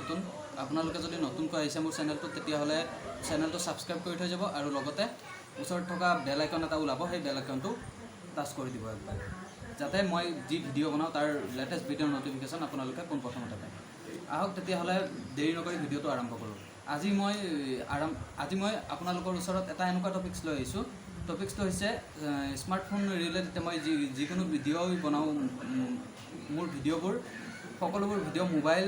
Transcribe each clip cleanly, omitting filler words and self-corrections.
নতুন। আপোনালোকে যদি নতুনকৈ আহিছে মোৰ চেনেলটোত, তেতিয়াহ'লে চেনেলটো ছাবস্ক্ৰাইব কৰি থৈ যাব আৰু লগতে ওচৰত থকা বেল আইকন এটা ওলাব, সেই বেল আইকনটো টাচ কৰি দিব একবাৰ, যাতে মই যি ভিডিঅ' বনাওঁ তাৰ লেটেষ্ট ভিডিঅ'ৰ ন'টিফিকেশ্যন আপোনালোকে পোনপ্ৰথমতে পায়। আহক তেতিয়াহ'লে, দেৰি নকৰি ভিডিঅ'টো আৰম্ভ কৰোঁ। আজি মই আপোনালোকৰ ওচৰত এটা এনেকুৱা টপিক্স লৈ আহিছোঁ। টপিক্সটো হৈছে স্মাৰ্টফোন ৰিলেটেড। মই যিকোনো ভিডিঅ' বনাওঁ, মোৰ ভিডিঅ'বোৰ সকলোবোৰ ভিডিঅ' মোবাইল,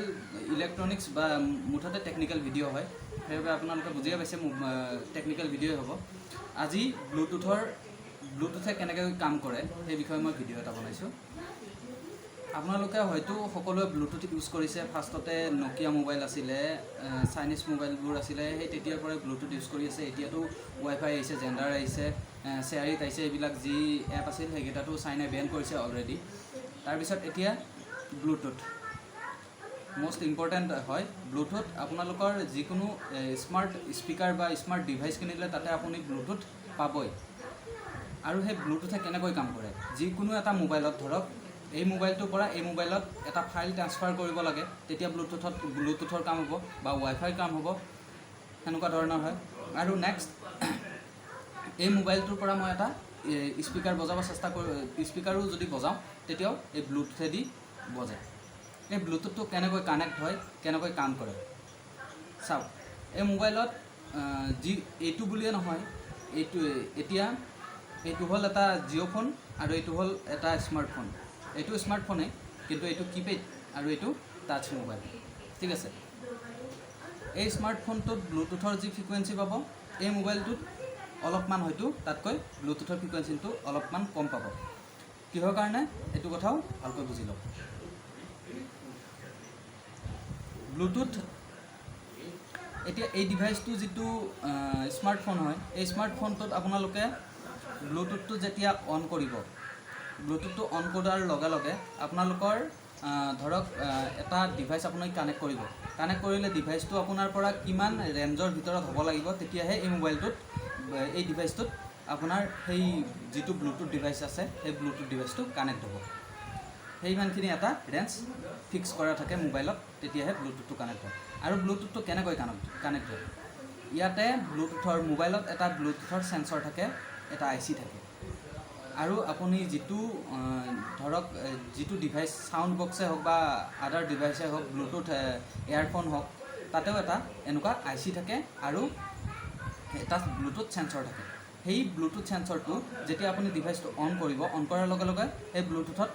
ইলেক্ট্ৰনিক্স বা মুঠতে টেকনিকেল ভিডিঅ' হয়। সেইবাবে আপোনালোকে বুজিয়ে পাইছে, টেকনিকেল ভিডিঅ'ই হ'ব। আজি ব্লুটুথে কেনেকৈ কাম কৰে, সেই বিষয়ে মই ভিডিঅ' এটা বনাইছোঁ। আপোনালোকে হয়তো সকলোৱে ব্লুটুথ ইউজ কৰিছে। ফাৰ্ষ্টতে নকিয়া মোবাইল আছিলে, চাইনিজ মোবাইলবোৰ আছিলে, সেই তেতিয়াৰ পৰাই ব্লুটুথ ইউজ কৰি আছে। এতিয়াতো ৱাইফাই আহিছে, জেণ্ডাৰ আহিছে, শ্বেয়াৰিট আহিছে। এইবিলাক যি এপ আছিল, সেইকেইটাতো চাইনাই বেন কৰিছে অলৰেডি। তাৰপিছত এতিয়া ব্লুটুথ মষ্ট ইম্পৰ্টেণ্ট হয়। ব্লুটুথ আপোনালোকৰ যিকোনো স্মাৰ্ট স্পীকাৰ বা স্মাৰ্ট ডিভাইচ কিনিলে তাতে আপুনি ব্লুটুথ পাবই। আৰু সেই ব্লুটুথে কেনেকৈ কাম কৰে? যিকোনো এটা মোবাইলত, ধৰক এই মোবাইলটোৰ পৰা এই মোবাইলত এটা ফাইল ট্ৰান্সফাৰ কৰিব লাগে, তেতিয়া ব্লুটুথৰ কাম হ'ব বা ৱাইফাইৰ কাম হ'ব, সেনেকুৱা ধৰণৰ হয়। আৰু নেক্সট, এই মোবাইলটোৰ পৰা মই এটা স্পীকাৰ বজাব চেষ্টা কৰোঁ, স্পীকাৰো যদি বজাওঁ, তেতিয়াও এই ব্লুটুথেদি বজে। এই ব্লুটুথটো কেনেকৈ কানেক্ট হয়, কেনেকৈ কাম কৰে চাওক। এই মোবাইলত যি এইটো বুলিয়ে নহয়, এইটো এতিয়া এইটো হ'ল এটা জিঅ' ফোন আৰু এইটো হ'ল এটা স্মাৰ্টফোন। এইটো স্মাৰ্টফোনেই, কিন্তু এইটো কিপেড আৰু এইটো টাচ মোবাইল, ঠিক আছে? এই স্মাৰ্টফোনটোত ব্লুটুথৰ যি ফ্ৰিকুৱেঞ্চি পাব, এই মোবাইলটোত অলপমান হয়তো তাতকৈ ব্লুটুথৰ ফ্ৰিকুৱেঞ্চিটো অলপমান কম পাব। কিহৰ কাৰণে, এইটো কথাও ভালকৈ বুজি লওক। ব্লুটুথ এতিয়া এই ডিভাইচটো যিটো স্মাৰ্টফোন হয়, এই স্মাৰ্টফোনটোত আপোনালোকে ব্লুটুথটো যেতিয়া অন কৰিব, ব্লুটুথটো অন কৰাৰ লগে লগে আপোনালোকৰ ধৰক এটা ডিভাইচ আপুনি কানেক্ট কৰিব। কানেক্ট কৰিলে ডিভাইচটো আপোনাৰ পৰা কিমান ৰেঞ্জৰ ভিতৰত হ'ব লাগিব, তেতিয়াহে এই মোবাইলটোত, এই ডিভাইচটোত আপোনাৰ সেই যিটো ব্লুটুথ ডিভাইচ আছে, সেই ব্লুটুথ ডিভাইচটো কানেক্ট হ'ব। সেইমানখিনি এটা ৰেঞ্জ ফিক্স কৰা থাকে মোবাইলত, তেতিয়াহে ব্লুটুথটো কানেক্ট হয়। আৰু ব্লুটুথটো কেনেকৈ কানেক্ট হয়? ইয়াতে ব্লুটুথৰ মোবাইলত এটা ব্লুটুথৰ চেঞ্চৰ থাকে, এটা আইচি থাকে। আৰু আপুনি যিটো ধৰক যিটো ডিভাইচ, চাউণ্ড বক্সে হওক বা আদাৰ ডিভাইচে হওক, ব্লুটুথ এয়াৰফোন হওক, তাতেও এটা এনেকুৱা আইচি থাকে আৰু এটা ব্লুটুথ চেঞ্চৰ থাকে। সেই ব্লুটুথ চেঞ্চৰটো যেতিয়া আপুনি ডিভাইচটো অন কৰিব, অন কৰাৰ লগে লগে সেই ব্লুটুথত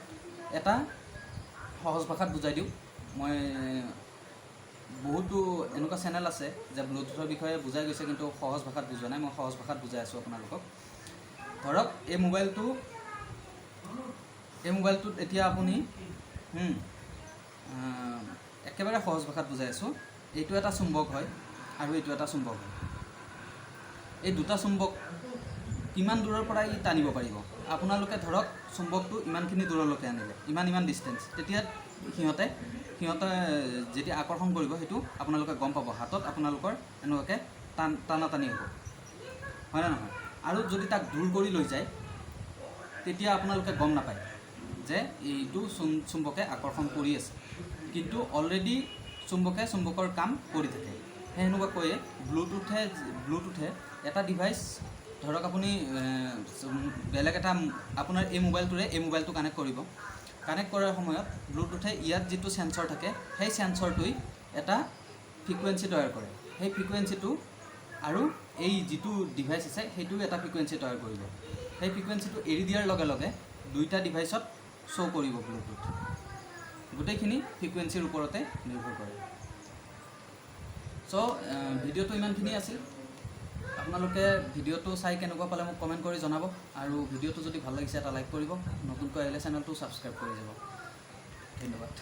এটা, সহজ ভাষাত বুজাই দিওঁ মই, বহুতো এনেকুৱা চেনেল আছে যে ব্লুটুথৰ বিষয়ে বুজাই গৈছে, কিন্তু সহজ ভাষাত বুজোৱা নাই। মই সহজ ভাষাত বুজাই আছোঁ আপোনালোকক। ধৰক এই মোবাইলটোত এতিয়া আপুনি একেবাৰে সহজ ভাষাত বুজাই আছোঁ, এইটো এটা চুম্বক হয় আৰু এইটো এটা চুম্বক হয়। এই দুটা চুম্বক কিমান দূৰৰ পৰা ই টানিব পাৰিব? আপোনালোকে ধৰক চুম্বকটো ইমানখিনি দূৰলৈকে আনিলে, ইমান ইমান ডিষ্টেঞ্চ, তেতিয়া সিহঁতে যেতিয়া আকৰ্ষণ কৰিব, সেইটো আপোনালোকে গম পাব। হাতত আপোনালোকৰ এনেকুৱাকৈ টানা টানি হ'ব, হয়নে নহয়? আৰু যদি তাক দূৰ কৰি লৈ যায়, তেতিয়া আপোনালোকে গম নাপায় যে এইটো চুম্বকে আকৰ্ষণ কৰি আছে, কিন্তু অলৰেডি চুম্বকে চুম্বকৰ কাম কৰি থাকে। সেই সেনেকুৱাকৈয়ে ব্লুটুথে এটা ডিভাইচ, ধৰক আপুনি বেলেগ এটা আপোনাৰ এই মোবাইলটোৰে এই মোবাইলটো কানেক্ট কৰিব। কানেক্ট কৰাৰ সময়ত ব্লুটুথে ইয়াত যিটো চেঞ্চৰ থাকে, সেই চেঞ্চৰটোৱে এটা ফ্ৰিকুৱেঞ্চি তৈয়াৰ কৰে। সেই ফ্ৰিকুৱেঞ্চিটো আৰু এই যিটো ডিভাইচ আছে, সেইটো এটা ফ্ৰিকুৱেঞ্চি তৈয়াৰ কৰিব। সেই ফ্ৰিকুৱেঞ্চিটো এৰি দিয়াৰ লগে লগে দুইটা ডিভাইচত শ্ব' কৰিব ব্লুটুথ। গোটেইখিনি ফ্ৰিকুৱেঞ্চিৰ ওপৰতে নিৰ্ভৰ কৰে। চ' ভিডিঅ'টো ইমানখিনি আছিল। আপোনালোকে ভিডিঅ'টো চাই কেনেকুৱা পালে মোক কমেণ্ট কৰি জনাব আৰু ভিডিঅ'টো যদি ভাল লাগিছে, এটা লাইক কৰিব। নতুনকৈ আহিলে চেনেলটো ছাবস্ক্ৰাইব কৰি যাব। ধন্যবাদ।